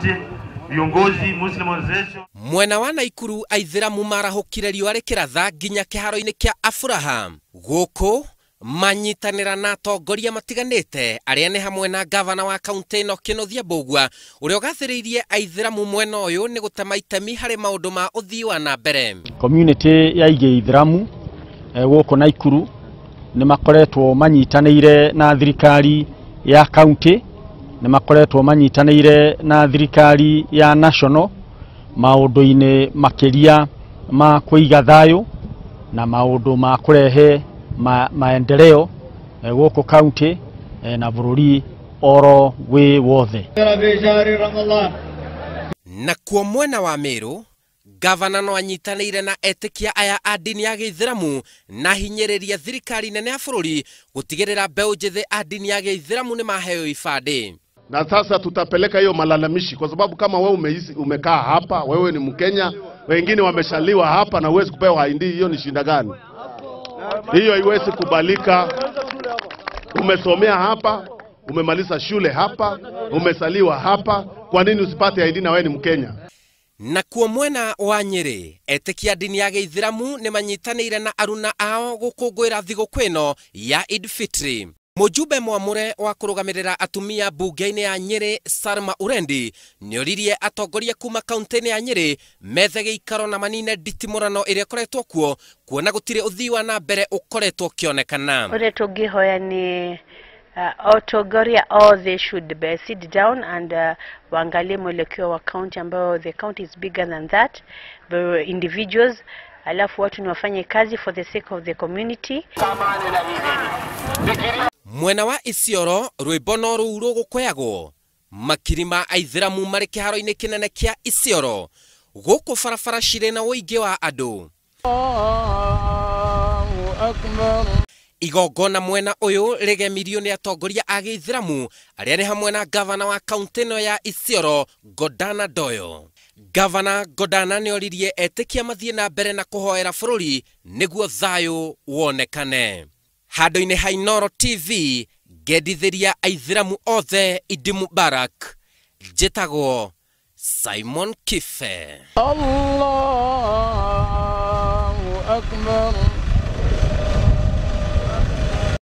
county, viongozi Muslim organization. Mwena wa Naikuru aithĩramu marahũkire riũa rĩkĩratha nginya kĩharo-inĩ kĩa Afuraha. Gũkũ manyitanĩra na atongoria matiganĩte arĩa nĩ hamwe na gavana wa kaunti ĩno Kĩnuthia Mbũgua ũrĩa ũgathĩrĩirie aithĩramu mwena ũyũ nĩ gũtema itemi harĩ maũndũ ma ũthii wa na mbere. Community ya Gĩithĩramu gũkũ Naikuru nĩ makoretwo manyitanĩire na thirikari ya kaunti, nĩ makoretwo manyitanĩire na thirikari ya national maũndũ-inĩ makĩria ma kũiga thayũ na maũndũ ma kũrehe maendeleo gũkũ kaunti na bũrũri oro wĩ wothe. Nakuo mwena wa Meru gavana no anyitanĩire na etĩkia aya a ndini ya Gĩithĩramu na hinyĩrĩria thirikari nene ya bũrũri gũtigĩrĩra mbeũ njĩthĩ a ndini ya Gĩithĩramu nĩ maheo ibandĩ. Na sasa tutapeleka hiyo malalamishi kwa sababu kama wewe umekaa hapa, wewe ni Mkenya, wengine wameshaliwa hapa na huwezi kupewa ID, hiyo ni shinda gani? Hiyo haiwezi kubalika. Umesomea hapa, umemaliza shule hapa, umesaliwa hapa, kwa nini usipate ID na wewe ni Mkenya? Nakuo mwena wa Nyĩrĩ etĩkia ndini ya Gĩithĩramu nĩ manyitanĩire na aruna ao gũkũngũĩra thigũkũ ĩno ya Eid Fitri. Mũjumbe mwamũre wa kũrũgamĩrĩra atumia mbunge-inĩ ya Nyĩrĩ Salma Urendi nĩoririe atongoria kuma kaunti-inĩ ya Nyĩrĩ methe gĩikaro na manine nditimũrano ĩrĩa ĩkoretwo kuo kuona gũtirĩ ũthii wa na mbere ũkoretwo ũkĩonekana. Ũrĩa tũngĩhoya nĩ atongoria othe should be sit down and waangalie mwelekeo wa county ambayo the county is bigger than that, the individuals, alafu watu ni wafanye kazi for the sake of the community. Mwena wa Isiolo rwĩmbo no rũu rũgũkwĩagwo makiri ma aithĩramu marĩ kĩharo-inĩ kĩnene kĩa Isiolo gũkũ barabara cirĩ na ũingĩ wa andũ. Igongona mwena ũyũ rĩgemirio nĩ atongoria a Gĩithĩramu arĩa nĩ hamwe na gavana wa kaunti ĩno ya Isiolo Godana Doyo. Gavana Godana nĩoririe etĩkia mathiĩ na mbere na kũhoera bũrũri nĩguo thayũ wonekane. Handũ-inĩ ha Inooro TV ngendithĩria aithĩramu othe Idi Mubarak. Njĩtagwo Simon Kife. Allahu Akbar.